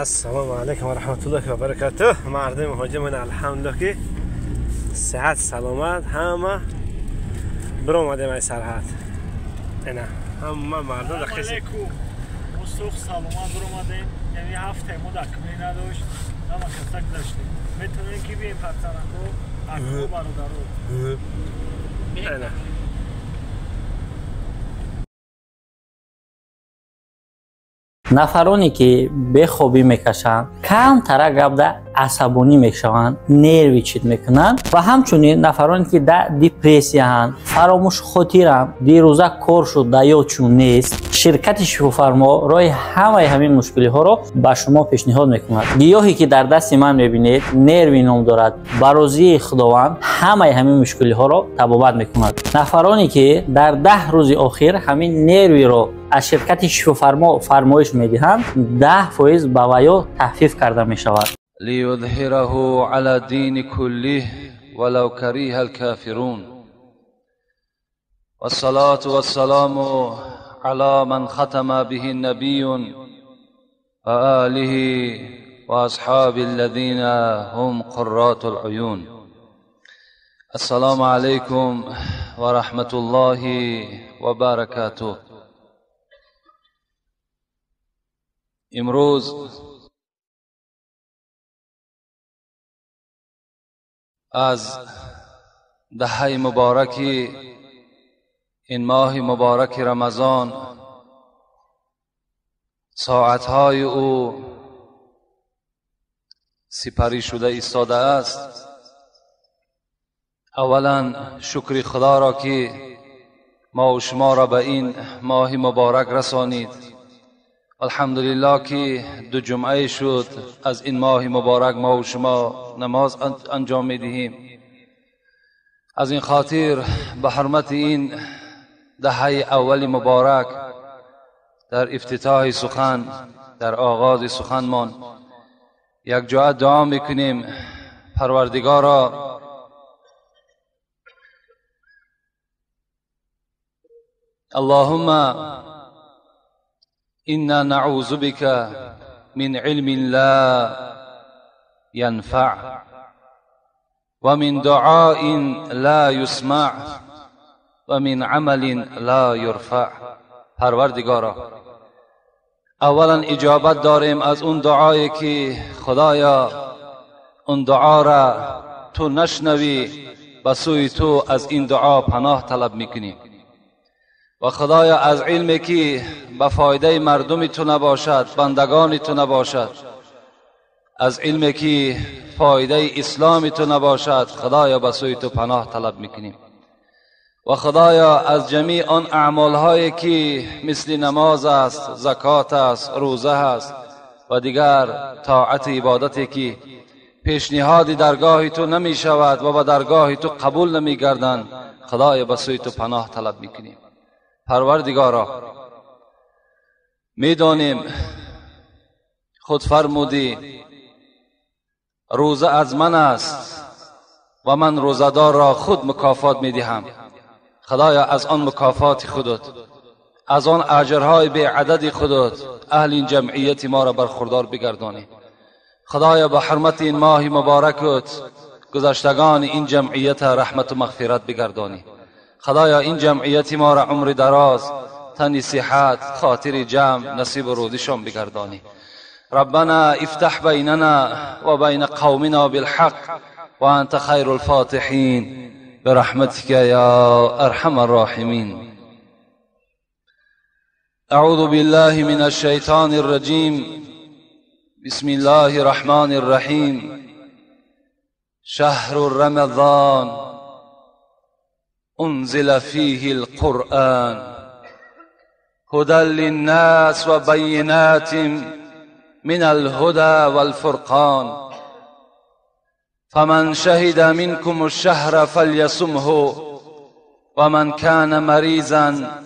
السلام علیکم و رحمت الله و برکاته. مردم مهاجمون الحمدلله که صحت سلامت همه برآمدیم از سرحد. اینا همه مردم در خیلی سرخ سلامت برآمدیم. یعنی هفته ما دکمه نداشت، همه کسک داشتیم. میتونیم که بیایم پرچرنگو اکو برادرو. اینا нафароне ки бехобӣ мекашанд, камтара гапда асабонӣ мешаванд, нерви чит мекунанд ва ҳамчунин нафароне ки да депрессияанд, фаромӯшхотиранд, дирӯза кор шуд да ёдшон нест, ширкати Шифофармо роҳи ҳамаи ҳамин мушкилиҳоро ба шумо пешниҳод мекунад. Гиёҳе ки дар дасти ман мебинед, нерви ном дорад. Ба розии Худованд ҳамаи ҳамин мушкилиҳоро табобат мекунад. Нафароне ки дар 10 рӯзи охир ҳамин нервиро аз ширкати Шифофармо фармоиш медиҳанд, 10% ба ваё тахфиф карда мешавад. ليظهره على الدين كله ولو كره الكافرون. والصلاة والسلام على من ختم به النبي وآله وأصحاب الذين هم قرات العيون. السلام عليكم ورحمة الله وبركاته. امروز از دهه مبارکی این ماه مبارک رمضان، ساعتهای او سپری شده ایستاده است. اولا شکر خدا را که ما و شما را به این ماه مبارک رسانید. الحمدلله که دو جمعه شد از این ماه مبارک ما و شما نماز انجام میدهیم. از این خاطر به حرمت این دهه اول مبارک در افتتاح سخن، در آغاز سخنمان یک جا دعا میکنیم: پروردگارا، اللهم إنا نعوذ بك من علم لا ينفع ومن دعاء لا يسمع ومن عمل لا يرفع. پروردگارا، اولا اجابت داریم از اون دعایی که خدایا اون دعا را تو نشنوی، به سوی تو از این دعا پناه طلب میکنیم. و خدایا از علمی که به فایده مردم تو نباشد، بندگان تو نباشد، از علمی که فایده اسلام تو نباشد، خدایا به سوی تو پناه طلب میکنیم. و خدایا از جمیع آن اعمالهایی که مثل نماز است، زکات است، روزه است و دیگر طاعت عبادتی که پیشنهاد درگاه تو نمی شود و به درگاه تو قبول نمی گردند، خدایا به سوی تو پناه طلب میکنیم. پروردگارا، میدانیم خود فرمودی روزه از من است و من روزه‌دار را خود مکافات میدهم. خدایا از آن مکافات خودت، از آن اجرهای بی عدد خودت اهل این جمعیت ما را برخوردار بگردانی. خدایا به حرمت این ماه مبارکت گذشتگان این جمعیت رحمت و مغفرت بگردانی. خدایا این جمعیت ما را عمر دراز، تن صحت، خاطر جمع نصیب روزشان بگردانی. ربنا افتح بیننا و بین قومنا بالحق و انت خیر الفاتحین برحمتك یا ارحم الراحمین. اعوذ بالله من الشیطان الرجیم. بسم الله الرحمن الرحیم. شهر رمضان أنزل فيه القرآن هدى للناس وبينات من الهدى والفرقان فمن شهد منكم الشهر فليصمه ومن كان مريضا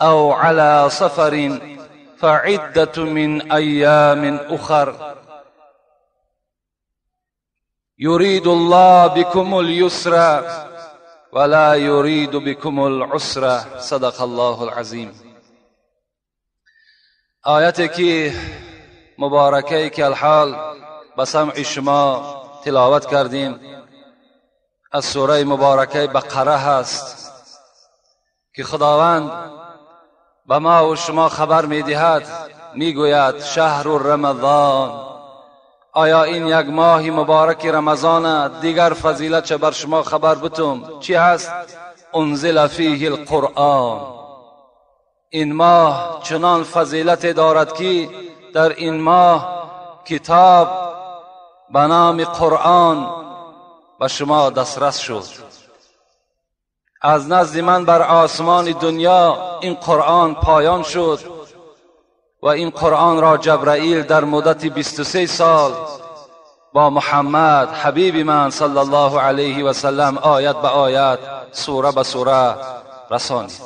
أو على سفر فعدة من أيام أخر يريد الله بكم اليسر ولا يريد بكم العسر. صدق الله العظیم. آیتی که مبارکه که الحال به سمع شما تلاوت کردیم از سوره مبارکه بقره هست که خداوند به ما و شما خبر میدهد، میگوید شهر رمضان. آیا این یک ماه مبارک رمضان دیگر فضیلت چه بر شما خبر بتم چی هست؟ انزل فیه القرآن. این ماه چنان فضیلت دارد که در این ماه کتاب به نام قرآن به شما دسترس شد. از نزد من بر آسمان دنیا این قرآن پایان شد و این قرآن را جبرائیل در مدت 23 سال با محمد حبیب من صلی الله علیه و سلم آیت به آیت، سوره به سوره رسانید.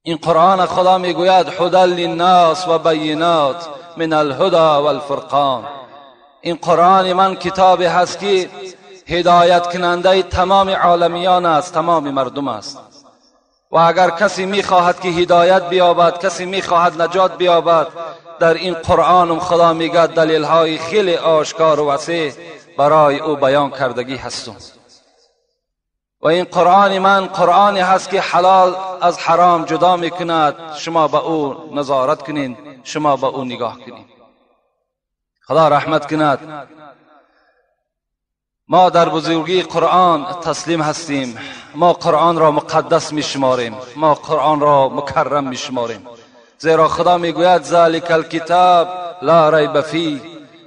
این قرآن خدا میگوید هدی للناس و بینات من الهدی والفرقان. این قرآن من کتابی هست که هدایت کننده تمام عالمیان است، تمام مردم است. و اگر کسی میخواهد که هدایت بیابد، کسی میخواهد نجات بیابد، در این قرآن خدا میگه دلیل های خیلی آشکار و وسیع برای او بیان کردگی هستم. و این قرآن من قرآنی هست که حلال از حرام جدا میکند. شما به او نظارت کنین، شما به او نگاه کنین. خدا رحمت کند. ما در بزرگی قرآن تسلیم هستیم. ما قرآن را مقدس می شماریم، ما قرآن را مکرم می شماریم، زیرا خدا می گوید ذالک الکتاب لا ریب فیه.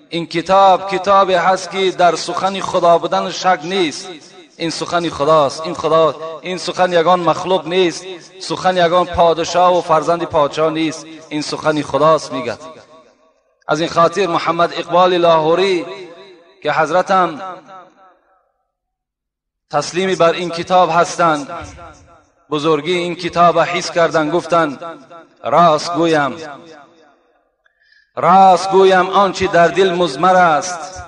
این کتاب کتابی هست که در سخن خدا بودن شک نیست. این سخن خداست، این خدا، این سخن یگان مخلوق نیست، سخن یگان پادشاه و فرزند پادشاه نیست، این سخن خداست میگد. از این خاطر محمد اقبال لاهوری که حضرتم تسلیمی بر این کتاب هستند، بزرگی این کتاب حس کردن، گفتند راست گویم، راست گویم آنچه در دل مضمر است،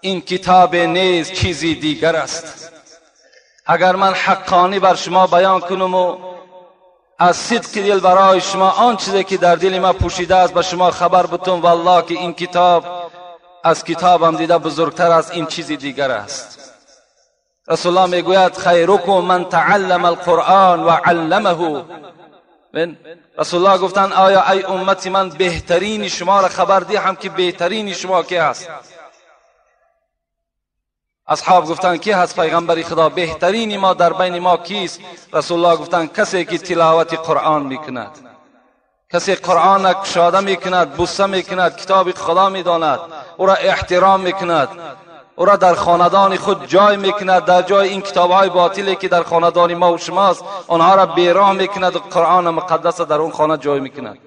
این کتاب نیست چیزی دیگر است. اگر من حقانی بر شما بیان کنم و از صدق دل برای شما آن چیزی که در دل ما پوشیده است به شما خبر بتم، والله که این کتاب از کتابم دیده بزرگتر است، این چیزی دیگر است. رسول الله میگوید خیرکم من تعلم القرآن و علمه. رسول الله گفتند آیا ای امت من بهترین شما را خبر دهم که بهترین شما کی است؟ اصحاب گفتند کی هست پیغمبر خدا؟ بهترین ما در بین ما کیست؟ رسول الله گفتند کسی که تلاوت قرآن میکند، کسی قرآن کشاده میکند، بوسه میکند، کتاب خدا میداند، او را احترام میکند، او را در خاندان خود جای میکند، در جای این کتابهای باطلی که در خاندان ما و شماست آنها را بیراه میکند و قرآن مقدس در اون خانه جای میکند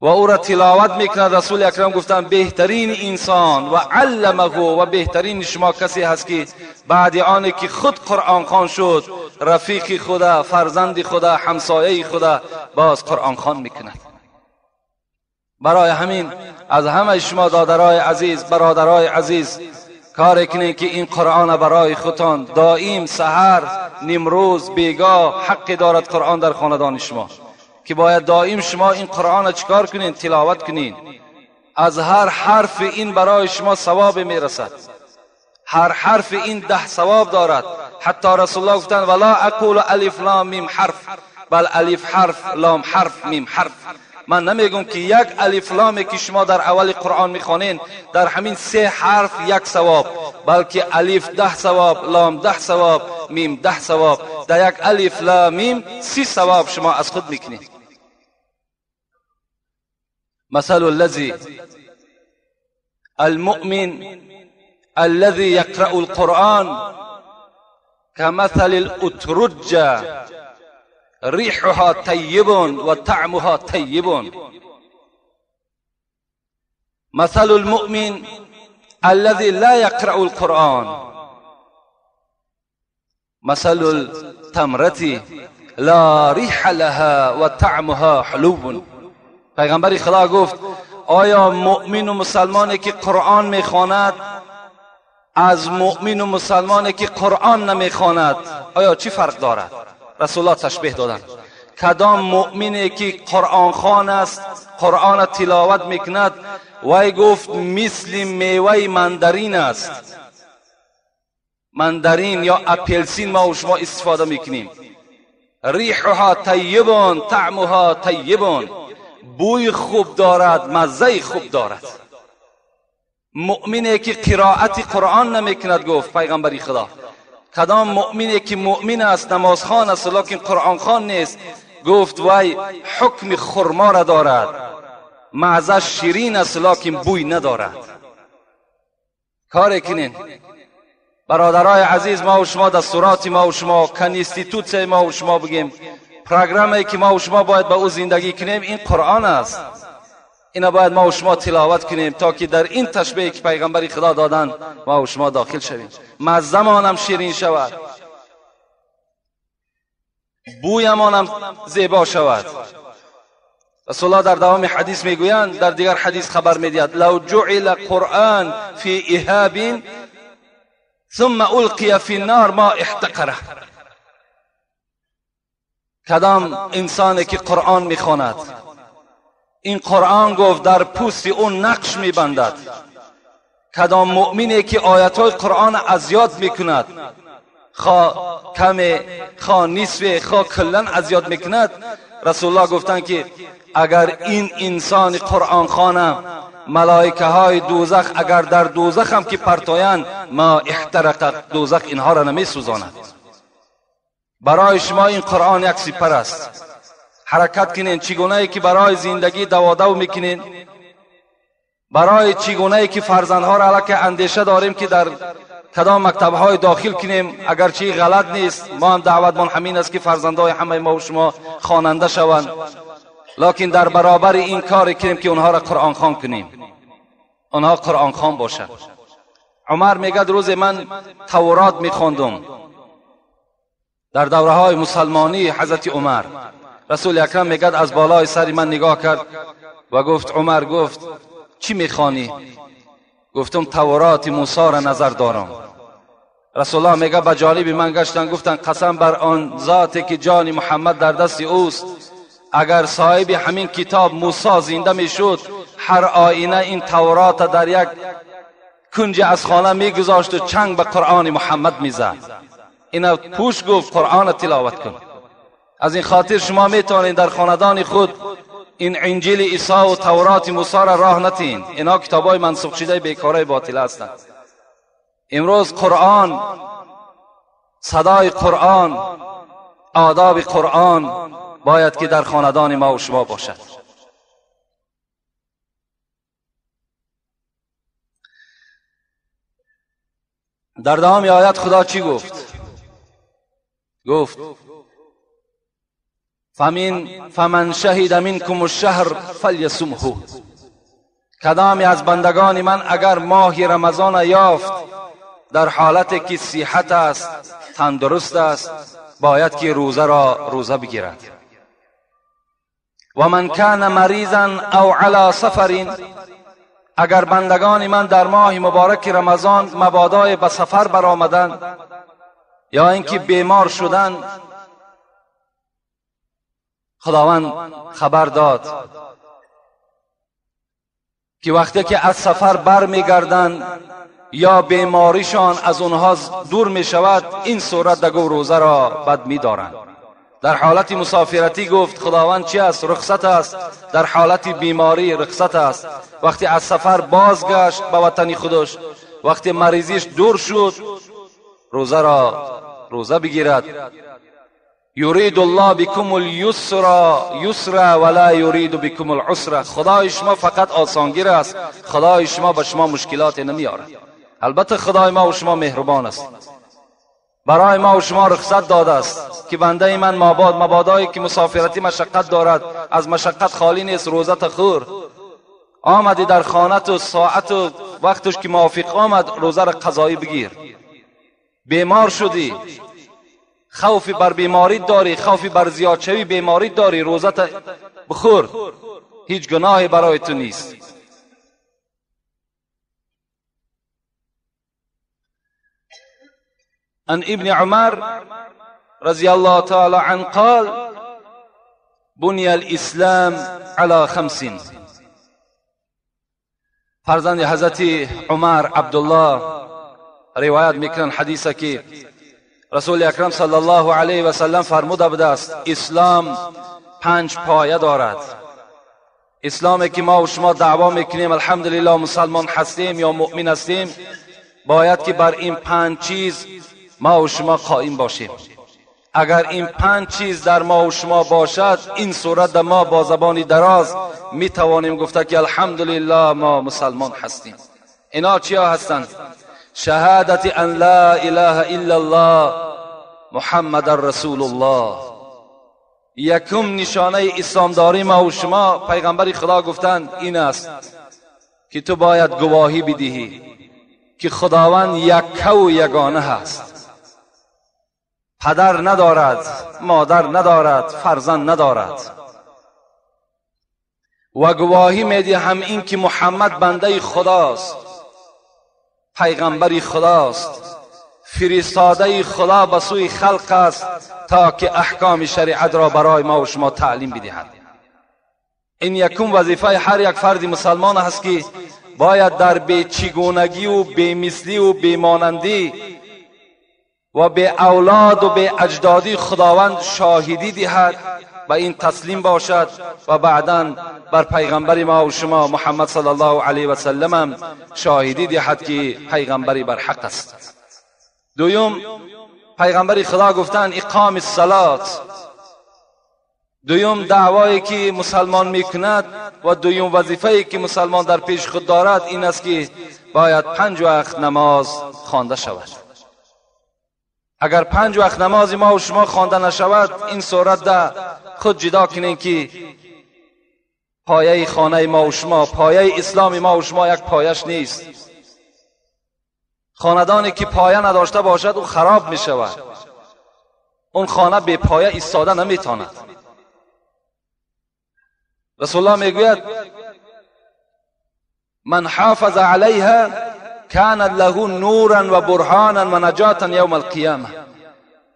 و او را تلاوت میکند. رسول اکرم گفتند بهترین انسان و علمه و بهترین شما کسی هست که بعد آن که خود قرآن خوان شد، رفیق خدا، فرزند خدا، همسایه خدا، باز قرآن خوان میکند. برای همین از همه شما دادرای عزیز، برادرای عزیز، کار کنید که این قرآن برای خودتان دائم سحر، نیمروز، بیگاه حق دارد قرآن در خاندان شما که باید دائم شما این قرآن چکار کنین؟ تلاوت کنین. از هر حرف این برای شما ثواب میرسد، هر حرف این 10 ثواب دارد. حتی رسول الله گفتند ولا اقول الف لام میم حرف، بل الف حرف، لام حرف، میم حرف. من نمیگم که یک الف لامی که شما در اول قرآن میخوانین در همین 3 حرف 1 ثواب، بلکه الف 10 ثواب، لام 10 ثواب، میم 10 ثواب. در یک الف لام میم 30 ثواب شما از خود میکنید. مثل الذي المؤمن الذي يقرأ القرآن كمثل الأترجة ريحها طيب وطعمها طيب. مثل المؤمن الذي لا يقرأ القرآن مثل التمرة لا ريح لها وطعمها حلو. پیغمبر خدا گفت آیا مؤمن و مسلمانی که قرآن میخواند از مؤمن و مسلمانی که قرآن نمیخواند آیا چی فرق دارد؟ رسول الله تشبیه دادند. کدام مؤمنی که قرآن خوان است، قرآن تلاوت میکند، وی گفت مثل میوه مندرین است. مندرین یا اپلسین ما و شما استفاده میکنیم. ریحها طیبون طعمها طیبون، بوی خوب دارد، مزه خوب دارد. مؤمنی که قرائت قرآن نمیکند، گفت پیغمبری خدا، کدام مؤمنی که مؤمن است، نمازخوان است، لکن قرآن خوان نیست، گفت وی حکم خرما را دارد، مزه شیرین است لکن بوی ندارد. کار کنین برادرای عزیز، ما و شما دستورات ما و شما، constitution ما و شما بگیم، پروگرامی که ما و شما باید با او زندگی کنیم این قرآن است. اینا باید ما و شما تلاوت کنیم تا که در این تشبیه که پیغمبر خدا دادن ما و شما داخل شویم، مزه‌مان هم شیرین شود، بویمان هم زیبا شود. رسول الله در دوام حدیث میگویند، در دیگر حدیث خبر میدهد، لو جعل قرآن فی اهاب ثم القی فی النار ما احتقره. کدام انسانی که قرآن میخواند، این قرآن گفت در پوست او نقش میبندد. کدام مؤمنی که آیتهای قرآن از یاد میکند، خواه کم، خواه نصف، خواه کلا از یاد میکند، رسول الله گفتند که اگر این انسان قرآن خوانه، ملائکه های دوزخ اگر در دوزخ هم که پرتایند، ما احترق، دوزخ اینها را نمیسوزاند. برای شما این قرآن یک سپر است. حرکت کنین چگونه ای که برای زندگی دوادو میکنین، برای چگونه ای که فرزندها را علاکه اندیشه داریم که در کدام مکتبهای داخل کنیم، اگرچه غلط نیست، ما هم دعوتمان همین است که فرزندهای همه ما و شما خواننده شوند، لکن در برابر این کار کنیم که اونها را قرآن خوان کنیم، آنها قرآن خوان باشند. عمر میگه روز من تورات میخواندم در دوره های مسلمانی حضرت عمر. رسول اکرم میگه از بالای سر من نگاه کرد و گفت، عمر گفت چی میخوانی؟ گفتم تورات موسی را نظر دارم. رسول الله میگه به جانب من گشتن، گفتن قسم بر آن ذاتی که جان محمد در دست اوست، اگر صاحب همین کتاب موسی زنده میشد، هر آینه این تورات در یک کنج از خانه میگذاشت و چنگ به قرآن محمد میزد. اینا پوش گفت قرآن تلاوت کن. از این خاطر شما میتونید در خاندان خود این انجیل عیسی و تورات موسی را راه نتین. اینا کتابای منسوخ شده بیکارای باطل هستند. امروز قرآن، صدای قرآن، آداب قرآن باید که در خاندان ما و شما باشد. در دوام آیت خدا چی گفت؟ گفت فمن شهد منکم الشهر فلیصمه. کدامی از بندگان من اگر ماه رمضان یافت در حالت که صحت است، تندرست است، باید که روزه را روزه بگیرد. و من کان مریضا او علی سفر، اگر بندگان من در ماه مبارک رمضان مبادای به سفر برآمدند یا اینکه بیمار شدند، خداوند خبر داد که وقتی که از سفر بر میگردند یا بیماریشان از اونها دور میشود، این صورت دگو روزه را بد میدارند. در حالت مسافرتی گفت خداوند چی است؟ رخصت است. در حالت بیماری رخصت است. وقتی از سفر بازگشت به وطن خودش، وقتی مریضیش دور شد، روزه را روزه بگیرد. یرید الله بكم اليسر یسر ولا یرید بكم العسر. خدای شما فقط آسانگیر است، خدای شما به شما مشکلات نمیارد. البته خدای ما و شما مهربان است، برای ما و شما رخصت داده است که بنده من مبادایی که مسافرتی مشقت دارد، از مشقت خالی نیست، روزه خور. آمدی در خانه و ساعت و وقتش که موافق آمد، روزه را قضایی بگیر. بیمار شدی، خوفی بر بیماری داری، خوفی بر زیاد شوی بیماری داری، روزه بخور، هیچ گناهی برای تو نیست. عن ابن عمر رضی الله تعالی عنه قال بني الإسلام على خمس. فرزند حضرت عمر عبدالله روایت میکنن حدیثه که رسول اکرم صلی الله علیه و سلم فرموده بوده است اسلام 5 پایه دارد. اسلامی که ما و شما دعوا میکنیم الحمدلله مسلمان هستیم یا مؤمن هستیم، باید که بر این 5 چیز ما و شما قائم باشیم. اگر این 5 چیز در ما و شما باشد، این صورت در ما با زبان دراز میتوانیم گفته که الحمدلله ما مسلمان هستیم. اینا چیا هستند؟ شهادت ان لا اله الا الله محمد رسول الله. یکم نشانه اسلامداری ما و شما، پیغمبر خدا گفتند این است که تو باید گواهی بدهی که خداوند یک و یگانه هست، پدر ندارد، مادر ندارد، فرزند ندارد، و گواهی میدهم این که محمد بنده خداست، پیغمبر خداست، فرستاده خدا به سوی خلق است تا که احکام شریعت را برای ما و شما تعلیم بدهد. این یکم وظیفه هر یک فرد مسلمان است که باید در بیچگونگی و بیمثلی و بیمانندی و به اولاد و به اجدادی خداوند شاهدی دهد و این تسلیم باشد و بعدا بر پیغمبر ما و شما محمد صلی الله علیه و سلم شاهدی دهد که پیغمبری بر حق است. دویم، پیغمبر خدا گفتند اقام الصلات. دویم دعوایی که مسلمان میکند و دویم وظیفه‌ای که مسلمان در پیش خود دارد این است که باید 5 وقت نماز خوانده شود. اگر 5 وقت نماز ما و شما خوانده نشود، این صورت ده خود جدا کنین که پایه خانه ما و شما، پایه اسلام ما و شما یک پایش نیست. خاندانی که پایه نداشته باشد او خراب می شود، اون خانه به پایه ایستاده نمیتواند. رسول الله میگوید من حافظ علیها کان له نورا و برهانا و نجاتا یوم القیامه.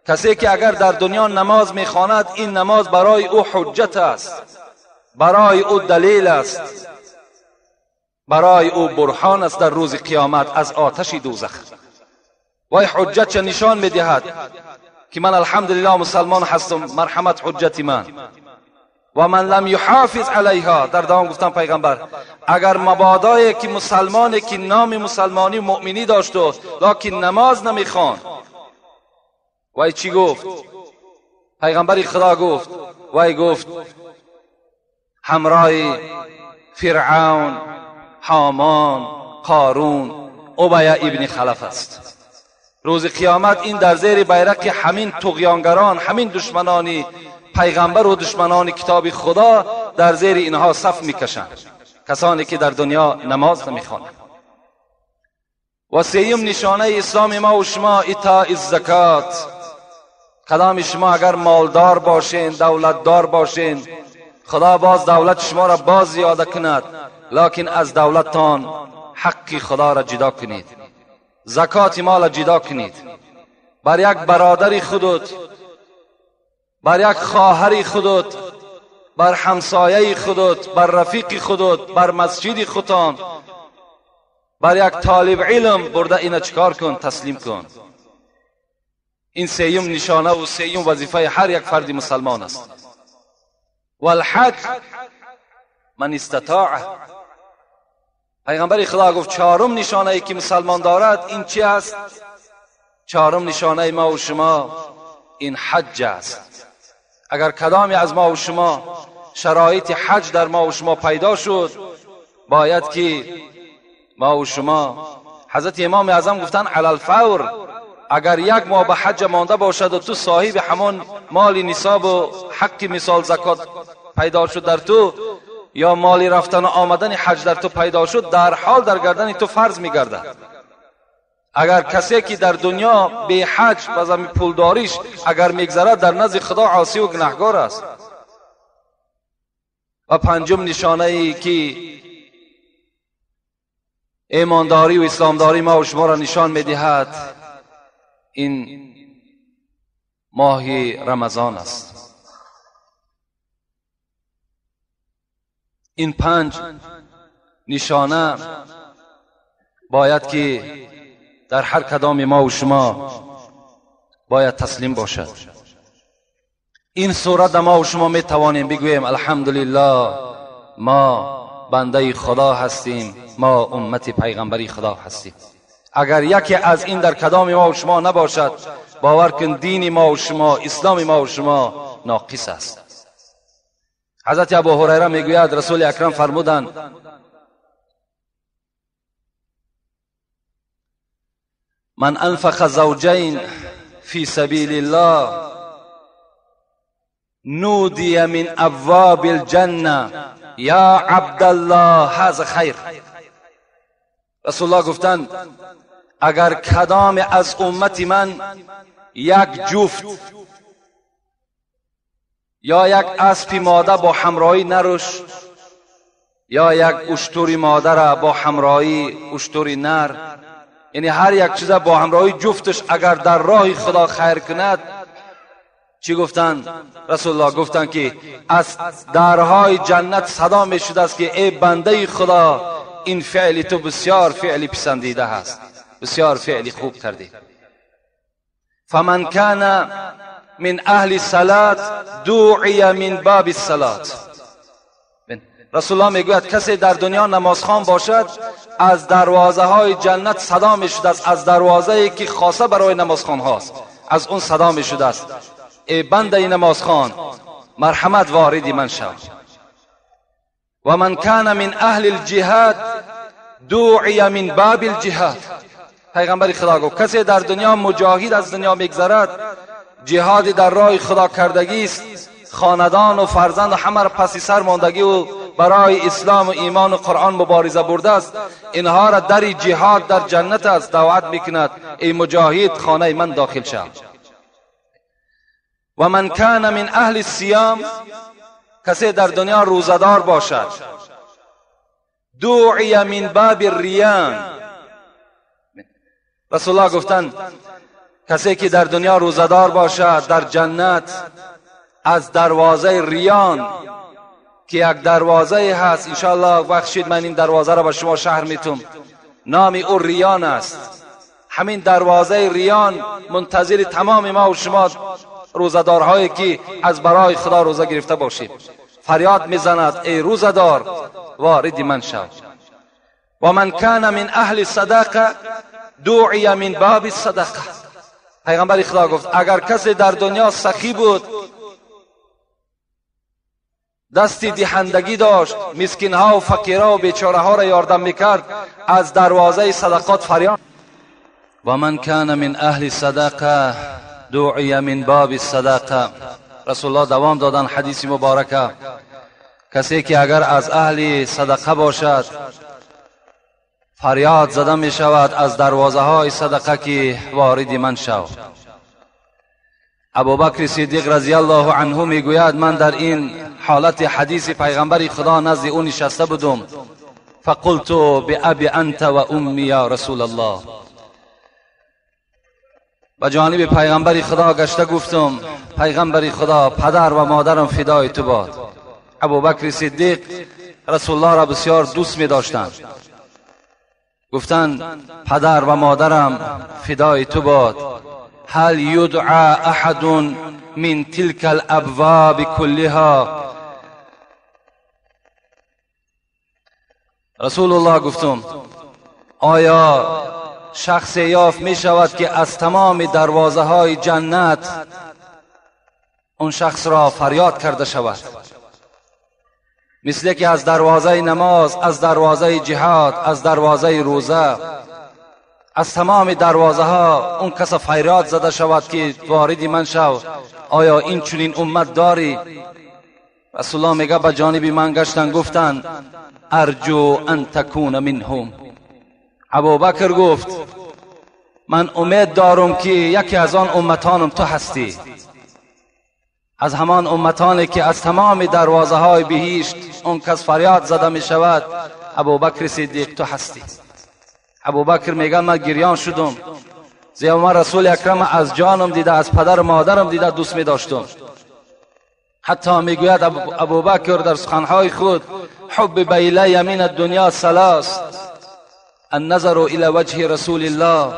کسی که اگر در دنیا نماز میخواند، این نماز برای او حجت است، برای او دلیل است، برای او برهان است در روز قیامت از آتش دوزخ. وای حجت چه نشان میدهد که من الحمدلله مسلمان هستم، مرحمت حجت من. و من لم یحافظ علیها، در دوام گفتم پیغمبر اگر مبادایی که مسلمانی که نام مسلمانی مؤمنی داشت و لکن نماز نمیخوان، وای چی گفت؟ پیغمبر خدا گفت، وای گفت همراه فرعون، هامان، قارون، ابی ابن خلف است. روز قیامت این در زیر بیرق همین طغیانگران، همین دشمنانی پیغمبر و دشمنان کتاب خدا در زیر اینها صف میکشند، کسانی که در دنیا نماز نمیخوانند. و سیم نشانه اسلام ما و شما ایتاء الزکات. کدام شما اگر مالدار باشین، دولتدار باشین، خدا باز دولت شما را باز زیاده کند، لکن از دولتتان حق خدا را جدا کنید، زکات مال را جدا کنید. بر یک برادر خودت، بر یک خواهر خودت، بر همسایه خودت، بر رفیق خودت، بر مسجد خودتان، بر یک طالب علم برده اینا چکار کن؟ تسلیم کن. این سیم نشانه و سیم وظیفه هر یک فرد مسلمان است. والحج من استطاع. پیغمبر خدا گفت چهارم نشانه ای که مسلمان دارد این چی است؟ چهارم نشانه ما و شما این حج است. اگر کدامی از ما و شما شرایط حج در ما و شما پیدا شد، باید که ما و شما، حضرت امام اعظم گفتن علی الفور، اگر یک ماه به حج مانده باشد و تو صاحب همان مال نصاب و حق مثال زکات پیدا شد در تو، یا مالی رفتن و آمدن حج در تو پیدا شد، در حال در گردن تو فرض میگردد. اگر کسی که در دنیا به حج و زمین پولداریش اگر میگذرد، در نزد خدا عاصی و گناهگار است. و پنجم نشانه ای که ایمانداری و اسلامداری ما و شما را نشان میدهد این ماه رمضان است. این 5 نشانه باید که در هر کدام ما و شما باید تسلیم باشد. این صورت ما و شما می توانیم بگوییم الحمدلله ما بنده خدا هستیم، ما امت پیغمبری خدا هستیم. اگر یکی از این در کدام ما و شما نباشد، باور کن دین ما و شما، اسلام ما و شما ناقص است. حضرت ابو هریره میگوید رسول اکرم فرمودند من انفق زوجین فی سبیل الله نودی من ابواب الجنه یا عبدالله هذا خیر. رسول الله گفتند اگر کدام از امت من یک جفت یا یک اسب ماده با همراهی نرش یا یک اشتر ماده را با همراهی اشتر نر، یعنی هر یک چیز با همراهی جفتش اگر در راه خدا خیر کند، چی گفتند؟ رسول الله گفتند که از درهای جنت صدا می شده است که ای بنده خدا، این فعل تو بسیار فعل پسندیده است، بسیار فعل خوب کردی. فمن کان من اهل صلات دعی من باب الصلات. رسول الله میگوید کسی در دنیا نمازخوان باشد از دروازه های جنت صدا می شده است، از دروازه ای که خاصه برای نمازخوان هاست از اون صدا می شده است ای بنده نمازخوان مرحمت وارد من شو. و من کان من اهل الجهاد دعی من باب الجهاد. پیغمبر خدا گفت کسی در دنیا مجاهد از دنیا میگذرد، جهاد در راه خدا کردگی است، خاندان و فرزند و همه را پسی سر ماندگی و برای اسلام و ایمان و قرآن مبارزه برده است، اینها را در جهاد در جنت است دعوت میکند ای مجاهد خانه من داخل شو. و من کان من اهل الصیام، کسی در دنیا روزدار باشد، دعی من باب الریان. رسول الله گفتند کسی که در دنیا روزدار باشد در جنت از دروازه ریان که یک دروازه هست، انشاءالله بخشید من این دروازه را به شما شهر میتم، نام او ریان است. همین دروازه ریان منتظر تمام ما و شما روزدارهایی که از برای خدا روزه گرفته باشیم، فریاد میزند ای روزدار وارد من شو. و من کان من اهل صدقه دعی من باب الصدقه. پیغمبر خدا گفت اگر کسی در دنیا سخی بود، دستی دهندگی داشت، مسکین ها و فقیرها و بیچاره ها را یاردم میکرد، از دروازه صدقات فریاد. و من کان من اهل صدقه دعی من باب الصدقه. رسول الله دوام دادن حدیث مبارکه، کسی که اگر از اهل صدقه باشد فریاد زده می شود از دروازه های صدقه که وارد من شو. ابوبکر صدیق رضی الله عنه می گوید من در این حالت حدیث پیغمبر خدا نزد او نشسته بودم، فقلت بأبی انت و امی یا رسول الله. به جانب پیغمبر خدا گشته گفتم پیغمبر خدا پدر و مادرم فدای تو باد. ابوبکر صدیق رسول الله را بسیار دوست می داشتند، گفتند پدر و مادرم فدای تو باد، هل یدعى احد من تلك الابواب كلها؟ رسول الله گفتم آیا شخص یافت می شود که از تمام دروازه های جنت اون شخص را فریاد کرده شود؟ مثل که از دروازه نماز، از دروازه جهاد، از دروازه روزه، از تمام دروازه ها اون کس فریاد زده شود که وارد من شو. آیا این چنین امت داری؟ رسول الله میگه به جانب من گشتن گفتن ارجو ان تکون منهم. ابوبکر گفت من امید دارم که یکی از آن امتانم تو هستی، از همان امتانی که از تمام دروازه های بهشت اون کس فریاد زده می شود، ابوبکر صدیق تو هستی. ابوبکر میگه من گریان شدم، زیرا من رسول اکرم از جانم دیده، از پدر و مادرم دیده دوست می داشتم. حتی میگوید ابوبکر در سخنهای خود حبب إلي من الدنيا ثلاث: النظر إلى وجه رسول الله،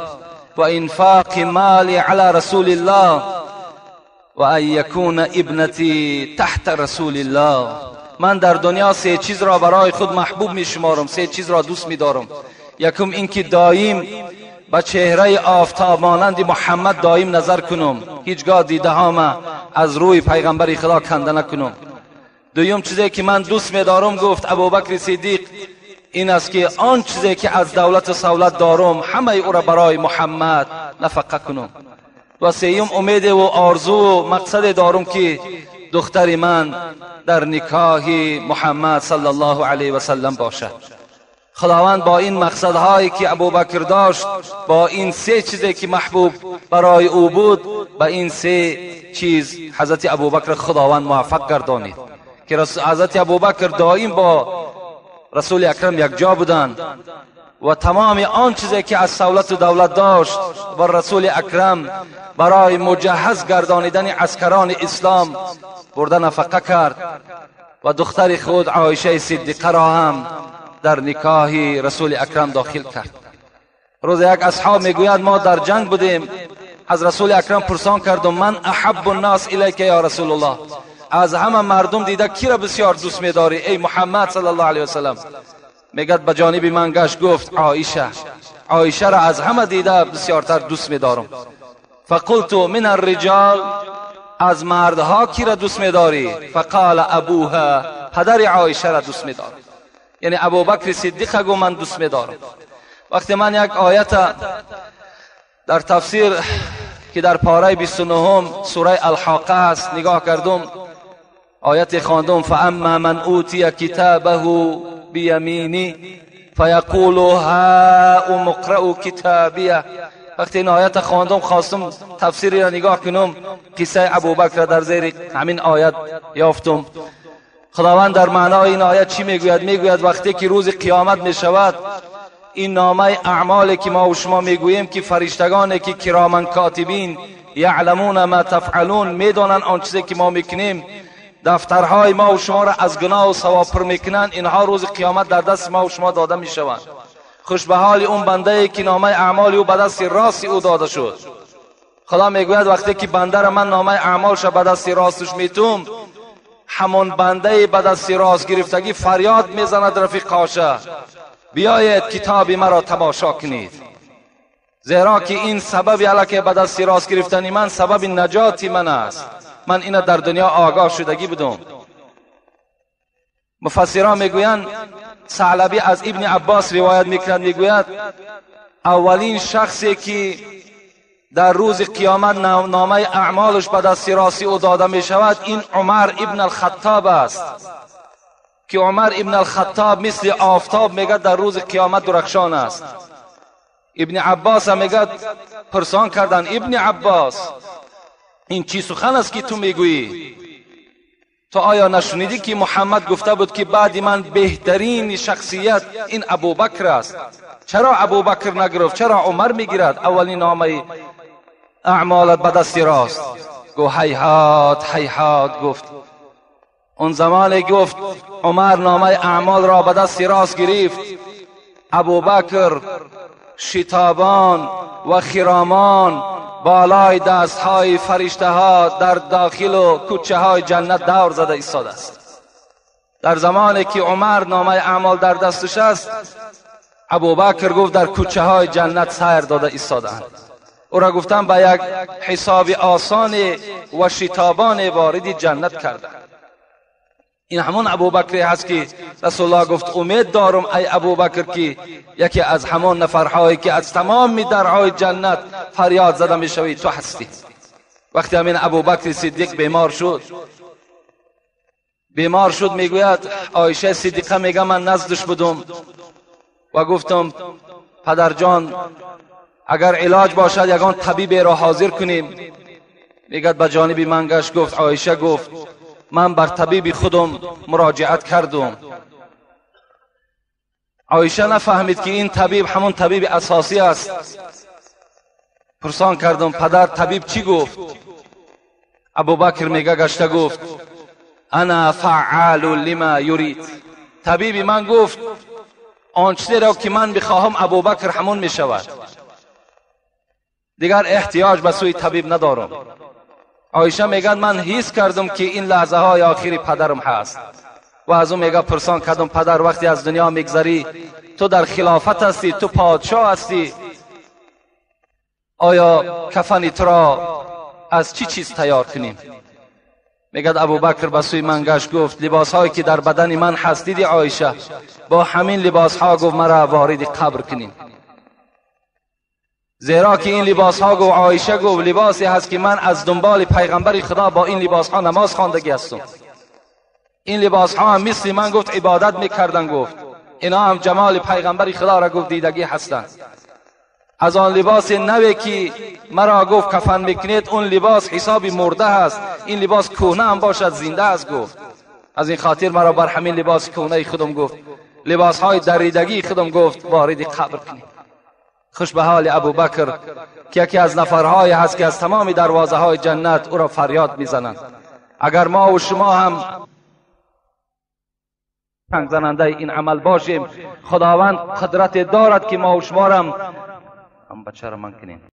وإنفاق مالي على رسول الله، وأن يكون ابنتي تحت رسول الله. من در دنیا سه چیز را برای خود محبوب می شمارم، سه چیز را دوست می دارم. یکم اینکه دایم با چهره آفتاب مانند محمد دایم نظر کنم، هیچگاه دیده هام از روی پیغمبر خدا کنده نکنم. دویم چیزی که من دوست می دارم، گفت ابوبکر صدیق، این است که آن چیزی که از دولت و سولت دارم همه او را برای محمد نفقه کنم. و سیوم امید و آرزو و مقصد دارم که دختر من در نکاح محمد صلی الله علیه و سلم باشد. خداوند با این مقصدهایی که ابوبکر داشت، با این سه چیزی که محبوب برای او بود، با این سه چیز حضرت ابوبکر خداوند موفق گردانید که حضرت ابوبکر دائم با رسول اکرم یک جا بودند و تمام آن چیزی که از سولت و دولت داشت و رسول اکرم برای مجهز گردانیدن عسکران اسلام برده نفقه کرد و دختر خود عایشه صدیقه را هم در نکاح رسول اکرم داخل کرد. روز یک اصحاب میگوید ما در جنگ بودیم، از رسول اکرم پرسان کردم من احب الناس الیک یا رسول الله، از همه مردم دیده کی را بسیار دوست میداری ای محمد صلی الله علیه وسلم؟ میگد به جانب من گشت گفت عایشه، عایشه را از همه دیده بسیارتر دوست میدارم. فقلت من الرجال، از مردها کی را دوست میداری؟ فقال ابوها، پدر عایشه را دوست میدارم. یعنی ابوبکر صدیق گو من دوست میدارم. وقتی من یک آیت در تفسیر که در پاره 29 سوره الحاقه است نگاه کردم، آیت خواندم فاما من اوتی کتابه بیمینی فیقول هاؤم اقرءوا کتابیه. وقتی این آیت خواندم خواستم تفسیری را نگاه کنم، قصه ابوبکر را در زیر همین آیت یافتم. خداوند در معنای این آیت چی میگوید؟ میگوید وقتی که روز قیامت میشود، این نامه اعمالی که ما و شما میگوییم که فرشتگانی که کرامن کاتبین یعلمون ما تفعلون، میدانند آن چیزی که ما میکنیم، دفترهای ما و شما را از گناه و ثواب پر میکنند، اینها روز قیامت در دست ما و شما داده میشوند. خوش به حال اون بنده ای که نامه اعمال او به دست راست او داده شد. خدا میگوید وقتی که بنده را من نامه اعمالش به دست راستش میتوم، همون بنده به دست راست گرفتگی فریاد میزند رفیقاشه بیایید کتاب مرا تماشا کنید، زیرا که این سبب علاکه به دست راست گرفتن من سبب نجات من است. من اینو در دنیا آگاه شدگی بودم. مفسران میگویند ثعلبی از ابن عباس روایت میکند، میگوید اولین شخصی که در روز قیامت نامه اعمالش به دست راستی او داده میشود این عمر ابن الخطاب است، که عمر ابن الخطاب مثل آفتاب میگه در روز قیامت درخشان است. ابن عباس هم میگه پرسان کردن ابن عباس این چی سخن است که تو میگویی؟ تو آیا نشنیدی که محمد گفته بود که بعد من بهترین شخصیت این ابوبکر است؟ چرا ابوبکر نگرفت؟ چرا عمر میگیرد اولین نامه اعمالت به دست راست؟ گو هیهات هیهات. گفت اون زمان گفت عمر نامه اعمال را به دست راست گرفت، ابوبکر شتابان و خرامان بالای دستهای فرشته ها در داخل و کوچه های جنت دور زده ایستاده است. در زمانی که عمر نامه اعمال در دستش است، ابوبکر گفت در کوچه های جنت سیر داده ایستادند. او را گفتم به یک حساب آسان و شتابان وارد جنت کردند. این همون ابوبکر هست که رسول الله گفت امید دارم ای ابوبکر که یکی از همان نفرهایی که از تمام درهای جنت فریاد زده میشوی تو هستی. وقتی همین ابوبکر صدیق بیمار شد میگوید عایشه صدیقه میگه من نزدش بودم و گفتم پدر جان اگر علاج باشد یگان طبیب را حاضر کنیم. میگد به جانب من گشت گفت عایشه گفت من بر طبیب خودم مراجعت کردم. عایشه نفهمید که این طبیب همون طبیب اساسی است. پرسان کردم پدر طبیب چی گفت؟ ابوبکر میگه گشته گفت انا فعال لما یرید. طبیب من گفت آن را که من بخواهم ابوبکر همون میشود، دیگر احتیاج به سوی طبیب ندارم. عایشه میگه من حس کردم که این لحظه های آخری پدرم هست و از او میگه پرسان کردم پدر وقتی از دنیا میگذری تو در خلافت هستی، تو پادشاه هستی، آیا کفن تو را از چی چیز تیار کنیم؟ میگه ابوبکر به سوی من گشت گفت لباس هایی که در بدن من هست دیدی عایشه، با همین لباس ها گفت مرا وارد قبر کنیم، زیرا که این لباس ها گفت عایشه گفت لباسی هست که من از دنبال پیغمبر خدا با این لباس ها نماز خواندگی هستم، این لباس ها هم مثل من گفت عبادت میکردن، گفت اینا هم جمال پیغمبر خدا را گفت دیدگی هستند. از آن لباس نوی که مرا گفت کفن میکنید اون لباس حسابی مرده هست، این لباس کهنه هم باشد زنده است گفت. از این خاطر مرا بر همین لباس کهنه خودم گفت، لباس های دریدگی خودم گفت وارد قبر کنید. خوش به حال ابوبکر که یکی از نفرهای هست که از تمام دروازه های جنت او را فریاد میزنند. اگر ما و شما هم تنگ زننده این عمل باشیم، خداوند قدرت دارد که ما و شما را هم بچه را من کنیم.